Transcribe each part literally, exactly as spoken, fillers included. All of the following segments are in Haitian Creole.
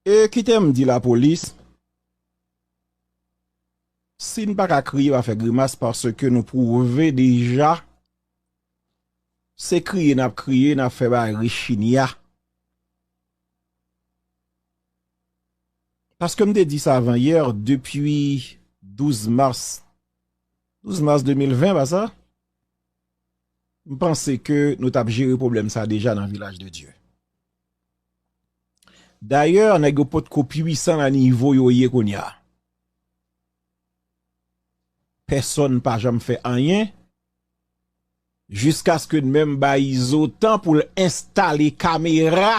E kite m di lapolis, si n pa ka kriye, pa fè grimas, paske nou pwouve deja, se kriye n ap kriye, n ap fè bagay rechinya. Paske m te di sa avan yè, depi douz mas, douz mas de mil ven, pa sa? M panse ke nou t ap jere pwoblèm sa deja nan Vilaj de Dye. Dayè, nèg yo potko pwisan nan nivo yo ye kounye a. Pèsonn pa janm fè anyen, jiskaske n menm bay Izo tan pou l enstale kamera.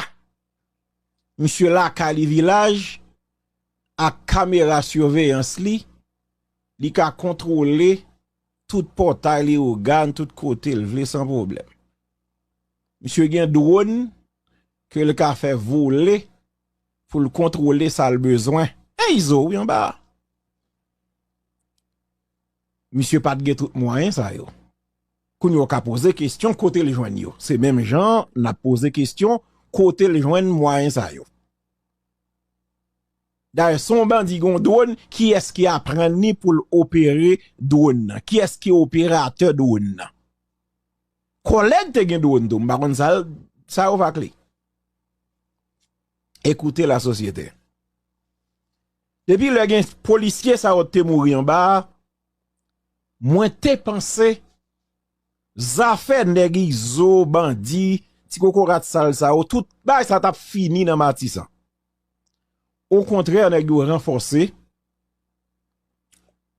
Misye lakay li Vilaj, ak kamera siveyans li, li ka kontwole tout pòtay Leyogàn, tout kote l vle san pwoblèm. Misye gen dwòn ke l ka fè vole pou l kontwole sa l bezwen. E Izo, wi, anba a. Misye pa t gen tout mwayen sa yo. Kounye a w ka poze kesyon kote l jwenn yo. Se menm jan n ap poze kesyon kote l jwenn mwayen sa yo. Dayè, si yon bandi gen yon dwòn, kiyès ki aprann li pou l opere dwòn nan? Kiyès ki operatè dwòn nan? Kòlèg te gen dwòn tou, m pa konn sa, sa yo vakle. Écoutez la société. Depi lè gen polisye sa yo te mouri anba a, mwen te panse zafè nèg Izo, bandi, ti kokorat sal sa yo, tout bagay sa t ap fini nan Matisan. Okontrè, nèg yo ranfòse.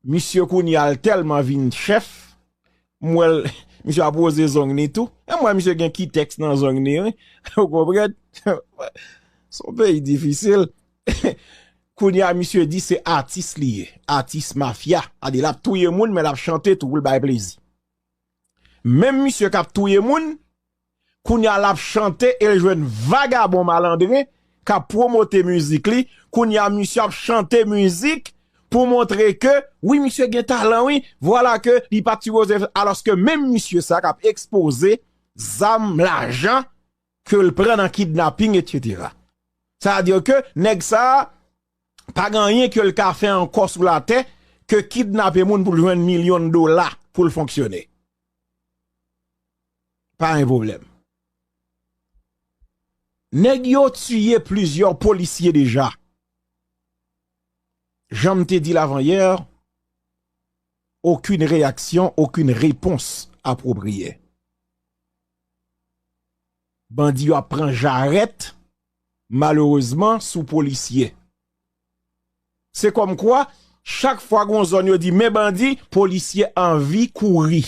Misye kounye a l tèlman vin chèf, m wè l, misye ap woze zong li tou. E m wè misye gen kitèks nan zong li, wi. Ou konprann? Se yon peyi difisil. Kounye a, misye di se atis li ye. Atis mafya. Adi, l ap touye moun, men l ap chante tou pou l bay plezi. Menm misye k ap touye moun, kounye a l ap chante e l jwenn vagabon malandren k ap pwomote mizik li. Kounye a misye ap chante mizik pou montre ke, wi, misye gen talan, wi. Vwala ke li pa t sipoze, alòske menm misye sa k ap ekspoze zam, lajan ke l pran nan kidnaping, etsetera. Sa vle di ke nèg sa a pa gen anyen ke l ka fè ankò sou latè ke kidnape moun pou l jwenn milyon dola pou l fonksyone. Pa gen pwoblèm. Nèg yo tiye plizyè polisye deja. Jan m te di l avanyè, okenn reyaksyon, okenn repons apwopriye. Bandi yo ap pran jarèt, malerezman, sou polisye. Se kòmkwa, chak fwa gon zòn yo di men bandi, polisye anvi kouri.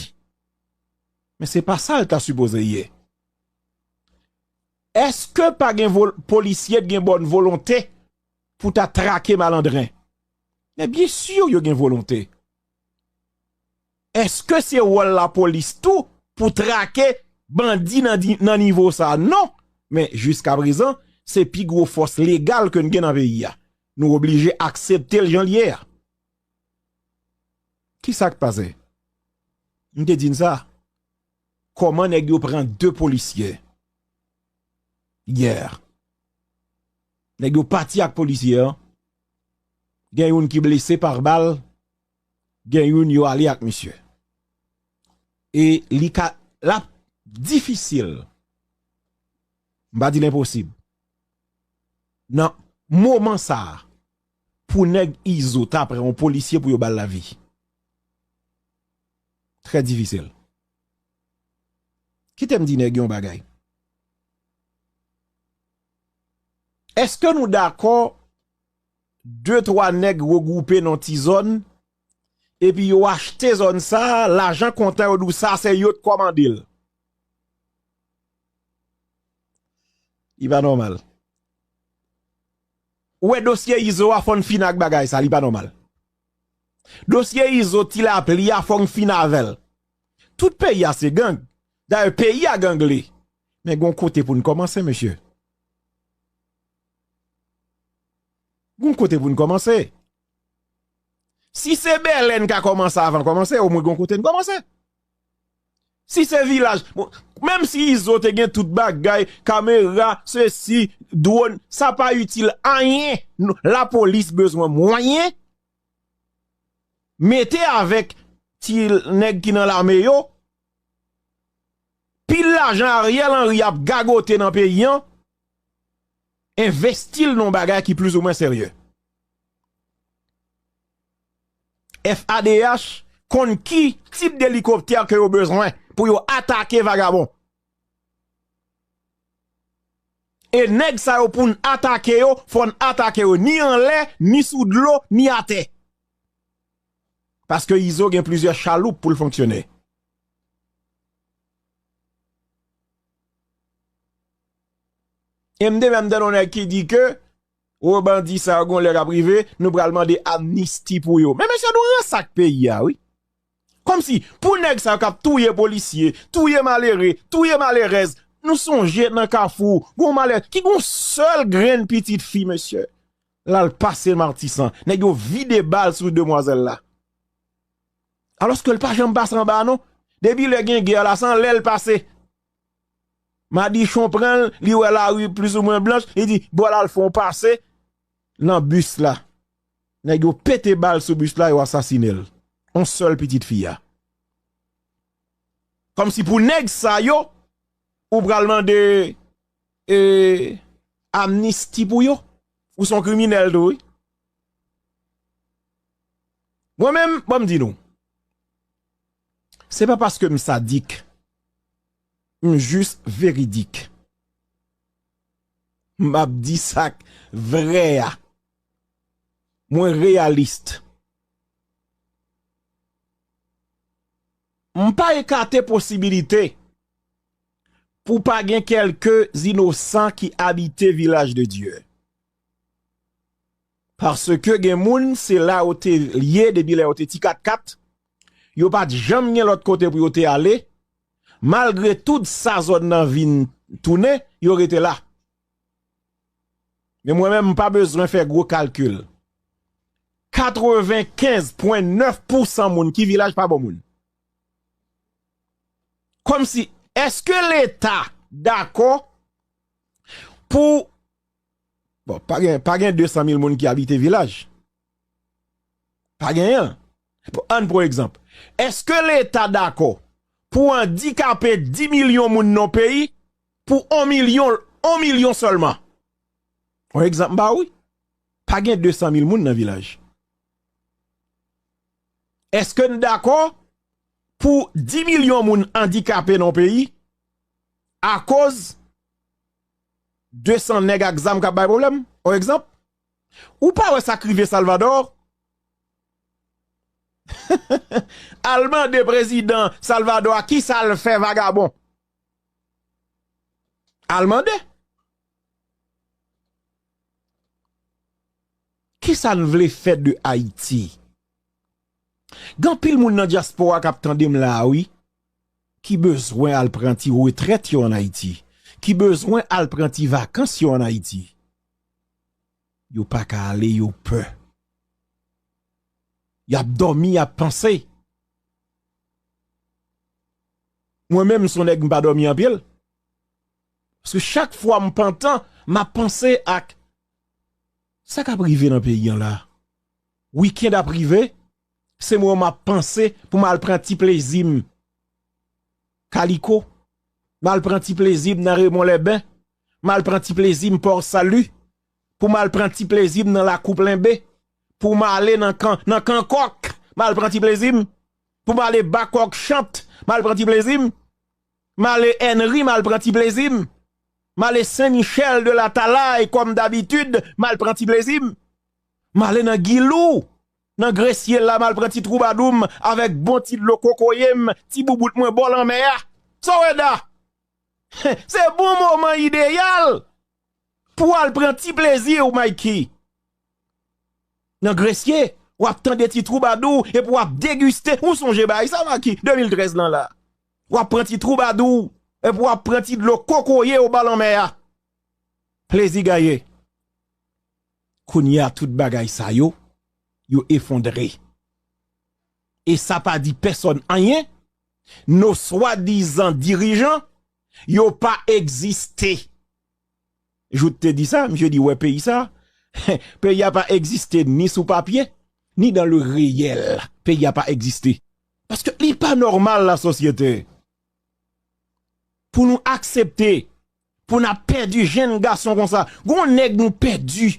Men se pa sa l ta sipoze ye. Èske pa gen vol-, polisye t gen bòn volonte pou ta trake malandren? Men byen si yo gen volonte. Èske se wòl lapolis tou pou trake bandi nan di-, nan nivo sa a? Non. Men jiskaprezan, se pi gwo fòs legal ke n gen nan peyi a. Nou oblije aksepte l jan l ye a. Ki sa k pase? M te di n sa. Kòman nèg yo pran de polisye yè? Nèg yo pati ak polisye an. Gen youn ki blese pa bal, gen youn yo ale ak misye. E li ka, l ap difisil. M pa di l enposib. Nan moman sa a, pou nèg Izo ta pran yon polisye pou yo ba l lavi. Trè difisil. Kite m di nèg yon bagay. Èske nou dakò de twa nèg regwoupe nan ti zòn, epi yo achte zòn sa, lajan kontan, yo di w sa se yo t kòmande l? Li pa nòmal. Ou wè dosye Izo a, fò n fin ak bagay sa, li pa nòmal. Dosye Izo, ti lapli a, fò n fin avè l. Tout peyi a se gang. Dayè, peyi a gangle. Men gon kote pou n kòmanse, mesye. Gon kote pou n kòmanse. Si se Bèlè n ka kòmanse avan kòmanse, omwen gon kote n kòmanse. Si se Vilaj, bon, Menm si Izo te gen tout bagay, kamera, sesi, dwòn, sa pa itil anyen. Nou, lapolis bezwen mwayen. Mete avèk ti nèg ki nan lame yo, pil lajan Ariel Henry ap gagote nan peyi an, envesti l nan yon bagay ki plizoumwen serye. F A D H konn ki tip de elikoptè ke yo bezwen pou yo atake vagabon. E nèg sa yo, pou n atake yo, fò n atake yo ni anlè, ni sou dlo, ni atè. Paske Izo gen plizyè chaloup pou l fonksyone. E m te menm tande yon nèg ki di ke, o, bandi sa yo gon lè k ap rive, nou pral mande amnisti pou yo. Men mesye, nou ransak peyi a, wi. Kòmsi, pou nèg sa yo k ap touye polisye, touye malere, touye malerèz, nou sonje nan Kafou, gon malè, ki gon sèl grenn pitit fi, mesye. L al pase Matisan, nèg yo vide bal sou demwazèl la. Alòske l pa janm pase anba, non. Depi lè gen gè la, se anlè l pase. Madichon pran l, li wè lari plizoumwen blanch, li di, "Bon, l al fè yon pase nan bis la." Nèg yo pete bal sou bis la, yo asasinen l. On sèl pitit fi a. Kòmsi pou nèg sa yo, ou pral mande, e, amnisti pou yo? Ou se yon kriminèl tou, wi. Mwen menm, ban m di nou, se pa paske m sadik, m jis veridik. M ap di sa k vrè a. Mwen reyalis. M pa ekate posibilite pou pa gen kèlke inosan ki abite Vilaj de Dye. Paske gen moun, se la yo te ye depi lè yo te ti katkat. Yo pa t janm gen lòt kote pou yo te ale. Malgre tout sa zòn nan vin tounen, yo rete la. Men mwen menm, m pa bezwen fè gwo kalkil. Katrevenkenz pwen nèf pousan moun ki Vilaj pa bon moun. Kòmsi, èske Leta dakò pou, bon, pa gen, pa gen de san mil moun ki abite Vilaj. Pa genyen. Pou, ann pran egzanp. Èske Leta dakò pou andikape dis milyon moun nan peyi pou on milyon, on milyon sèlman? On egzanp m ba ou, wi. Pa gen de san mil moun nan Vilaj. Èske n dakò pou dis milyon moun andikape nan peyi akoz de san nèg ak zam k ap bay pwoblèm? On egzanp. Ou pa wè sa k rive Salvador? Al mande prezidan Salvador a kisa l fè vagabon. Al mande. Kisa n vle fè de Ayiti? Gen anpil moun nan dyaspora k ap tande m la a, wi, ki bezwen al pran ti retrèt yo ann Ayiti, ki bezwen al pran ti vakans yo ann Ayiti. Yo pa ka ale, yo pè. Y ap dòmi, y ap panse. Mwen menm, m se yon nèg, m pa dòmi anpil. Paske chak fwa m pantan, m ap panse ak sa k ap rive nan peyi an la. Wikenn ap rive, se mwen m ap panse pou m al pran ti plezi m Kaliko, m al pran ti plezi m nan Remon Lèben, m al pran ti plezi m Pò Sali, pou m al pran ti plezi m nan Lakou Plenbe, pou m ale nan kan, nan Kan Kòk, m al pran ti plezi m, pou m ale Bakòk Chant, m al pran ti plezi m, m ale Ènri, m al pran ti plezi m, m ale Sen Michèl de Latalay, kòm dabitid, m al pran ti plezi m, m ale nan Gilou, nan Gresye la, m al pran ti twoubadou m avèk bon ti dlo kokoye m, ti boubout mwen bò lanmè a. Sa w wè da? Se bon moman ideyal pou w al pran ti plezi w, Mikey. Nan Gresye, w ap tande ti twoubadou epi w ap degiste. Ou sonje bagay sa, Mikey, de mil trèz lan la. W ap pran ti twoubadou epi w ap pran ti dlo kokoye w bò lanmè a. Plezi gaye. Kounye a, tout bagay sa yo, yo efondre. E sa pa di pèsòn anyen, nos swadizan dirijan, Yo pa egziste. Jouthe te di sa, misye di, wè peyi sa, peyi a pa egziste ni sou papye, ni dans le réel. Peyi a pa egziste. Paske li pa nòmal, la sosyete, pou nou aksepte, pou n ap pèdi jenn gason konsa. Gon nèg nou pèdi,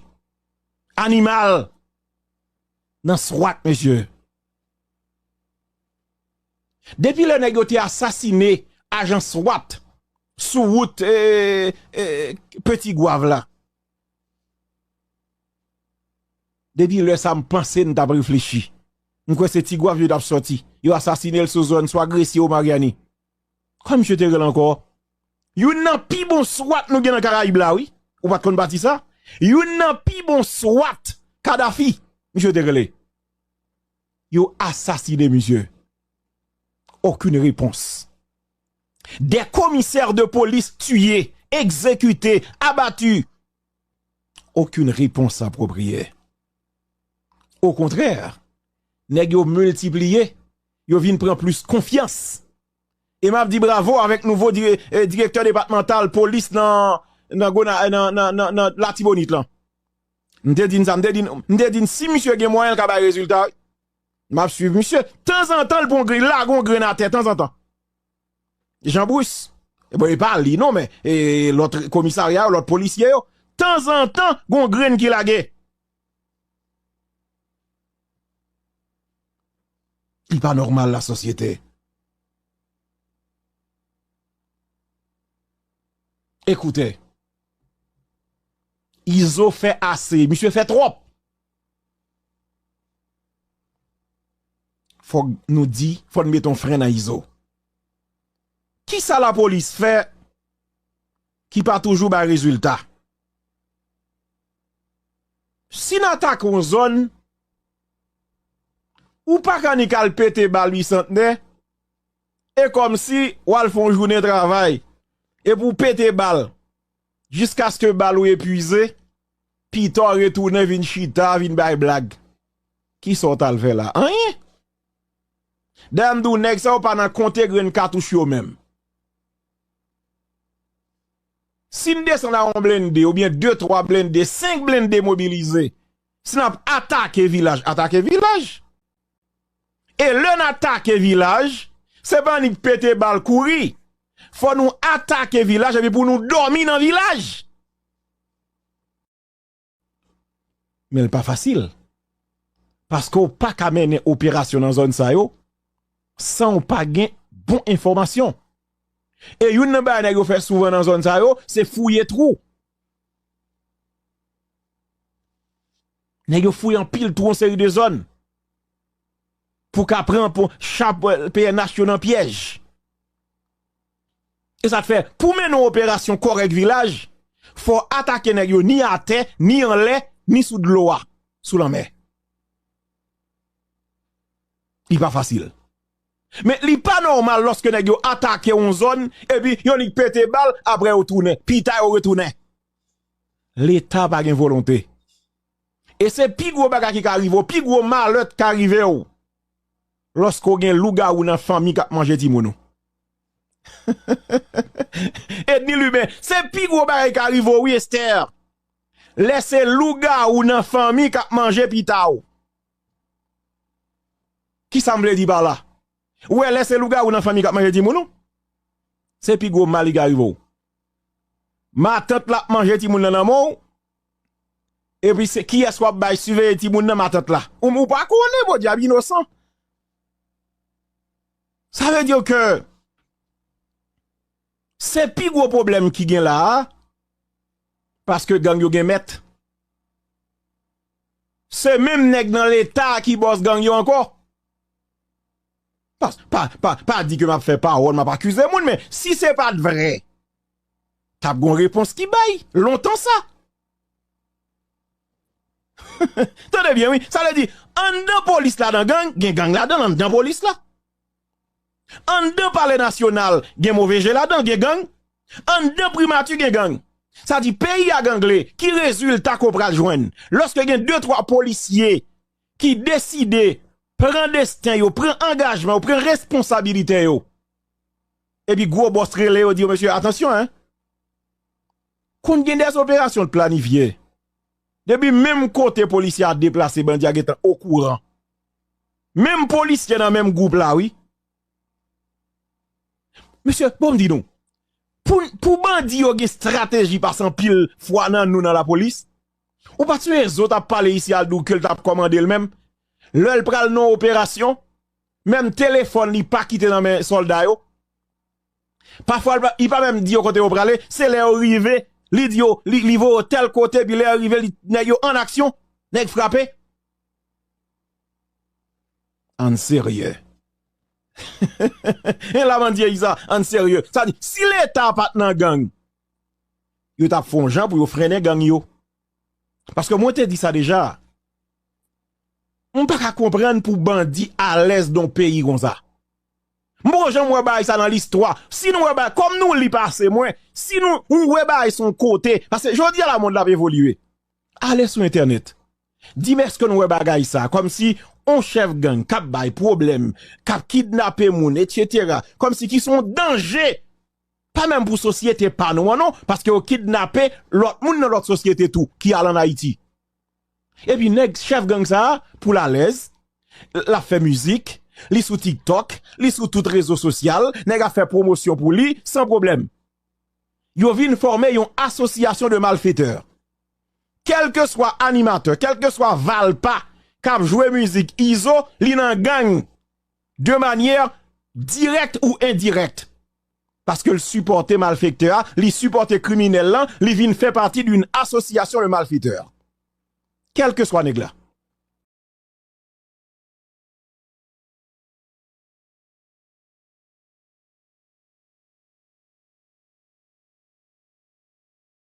animal, nan swat, mesye. Depi lè nèg yo te asasine ajan swat sou wout, eh, eh, Petit Goâve la, depi lè sa, m panse n t ap reflechi. M kwè se Ti Goâve yo t ap sòti. Yo asasine l sou zòn swa Gresye ou Maryani. Kòman misye te rele ankò? Youn nan pi bon swat nou gen nan Karayib la, wi. Ou pa t konn pati sa? Youn nan pi bon swat, Kadhafi, misye te rele. Yo asasine misye. Aucune réponse. Des commissaires de police tués, exécutés, abattus. Aucune réponse appropriée. Okontrè, nèg yo miltipliye, yo vin pran plis konfyans. E m ap di bravo avèk nouvo dire-, eh, direktè depatmantal polis nan, nan, Gona-, nan, nan, nan, nan Latibonit lan. M te di n sa, m te di n, m te di n, si misye gen mwayen, l ka bay rezilta, wi. M ap swiv misye. Tanzantan, l pran grenn, lage yon grenn atè, tanzantan. Jean Bruce. E bon, e pa li non, men, e, lòt komisarya yo, lòt polisye yo. Tanzantan, gon grenn ki lage. Li pa nòmal, la sosyete. Ekoute. Izo fè ase, misye fè twòp. Fòk nou di, fò n mete yon fren nan Izo. Kisa lapolis fè ki pa toujou bay rezilta? Si n atake yon zòn, ou pa ka nik al pete bal Bisantnè, e kòmsi w al fè yon jounen travay, epi w pete bal, jiskaske bal ou epwize, pita w retounen vin chita, vin bay blag. Kisa w t al fè la? Anyen! Dayè, m di w, nèg sa yo pa nan konte grenn katouch yo menm. Si n desann a yon blende, oubyen de, twa blende, senk blende mobilize, si n ap atake vilaj, atake vilaj. E lè n atake vilaj, se pa annik pete bal kouri. Fò nou atake vilaj epi pou nou dòmi nan vilaj. Men l pa fasil. Paske w pa ka mennen operasyon nan zòn sa yo san w pa gen bon enfòmasyon. E youn nan bagay nèg yo fè souvan nan zòn sa yo, se fouye twou. Nèg yo fouye anpil twou yon seri de zòn pou ka pran pou chap, eh, P N H yo nan pyèj. E sa k fè, pou mennen yon operasyon kòrèk vilaj, fò w atake nèg yo ni atè, ni anlè, ni sou dlo a, sou lanmè. Li pa fasil. Men li pa nòmal lòske nèg yo atake yon zòn, epi yo nik pete bal, apre yo tounen. Pita yo retounen. Leta pa gen volonte. E se pi gwo bagay ki ka rive w, pi gwo malè k ka rive w, lòske w gen lougawou nan fanmi k ap manje timoun ou. Edny Lubin, se pi gwo bagay k ka rive w, wi, Esther. Lè se lougawou nan fanmi k ap manje pita w. Kisa m vle di pa la? Ou wè, lè se lougawou nan fanmi k ap manje timoun ou, se pi gwo mal ki ka rive w. Matant la ap manje timoun nan nan men w, epi se kiyès w ap bay siveye timoun nan? Matant la. Ou, ou pa konnen, podyab inosan. Sa vle di ke se pi gwo pwoblèm ki gen la a, paske gang yo gen mèt. Se menm nèg nan Leta a ki bòs gang yo ankò. Pa, pa, pa, pa di ke m ap fè pawòl, m ap akize moun, men si se pa t vrè, t ap gon repons ki bay, lontan sa. Tande byen, wi. Sa vle di, anndan polis ladan gang, gen gang ladan l, anndan polis la. Anndan Palè Nasyonal, gen move je ladan, gen gang. Anndan Primati, gen gang. Sa di, peyi a gangle, ki rezilta ke w pral jwenn? Lòske gen de, twa polisye ki deside pran desten yo, pran angajman yo, pran responsabilite yo, Epi gwo bòs rele yo, di yo, mesye, atansyon, en. Konn gen dè operasyon planifye. Depi menm kote polisye a deplase, bandi a gentan okouran. Menm polisye nan menm gwoup la, wi. Mesye, bon, m di nou, pou, pou bandi yo gen estrateji pase anpil fwa nan nou nan lapolis, ou pa t sonje zòt ap pale isi al di w ke l t ap kòmande l menm. Lè l pral nan operasyon, menm telefòn li pa kite nan men sòlda yo. Pafwa, li pa, li pa menm di yo kote yo prale, se lè yo rive, li di yo, li, li voye yo tèl kote, epi lè yo rive, li, nèg yo an aksyon, nèg frape. Ann serye. E la bandi a di sa, ann serye. Sa di, si Leta pa t nan gang, yo t ap fè yon jan pou yo frennen gang yo. Paske mwen te di sa deja. M pa ka konprann pou bandi alèz nan yon peyi konsa. M poko janm wè bagay sa nan listwa. Si nou wè bagay, kòm nou li pase mwen, si nou, nou wè bagay se yon kote, paske jodi a la mond la ap evolye. Ale sou entènèt. Di m èske nou wè bagay sa, kòmsi on chèf gang k ap bay pwoblèm, k ap kidnape moun, etsetera. Kòmsi ki se yon danje. Pa menm pou sosyete pa nou an non, paske yo kidnape lòt moun nan lòt sosyete tou, ki al ann Ayiti. Epi nèg chèf gang sa a, pou l alèz, l ap fè mizik, li sou TikTok, li sou tout rezo sosyal, nèg ap fè pwomosyon pou li, san pwoblèm. Yo vin fòme yon asosyasyon de malfetè. Kèlkeswa animatè, kèlkeswa valpa k ap jwe mizik Izo, li nan gang de manyè dirèk ou endirèk. Paske l sipòte malfektè a, li sipòte kriminèl lan, li vin fè pati d'une association de malfaiteurs. Kèlkeswa nèg la.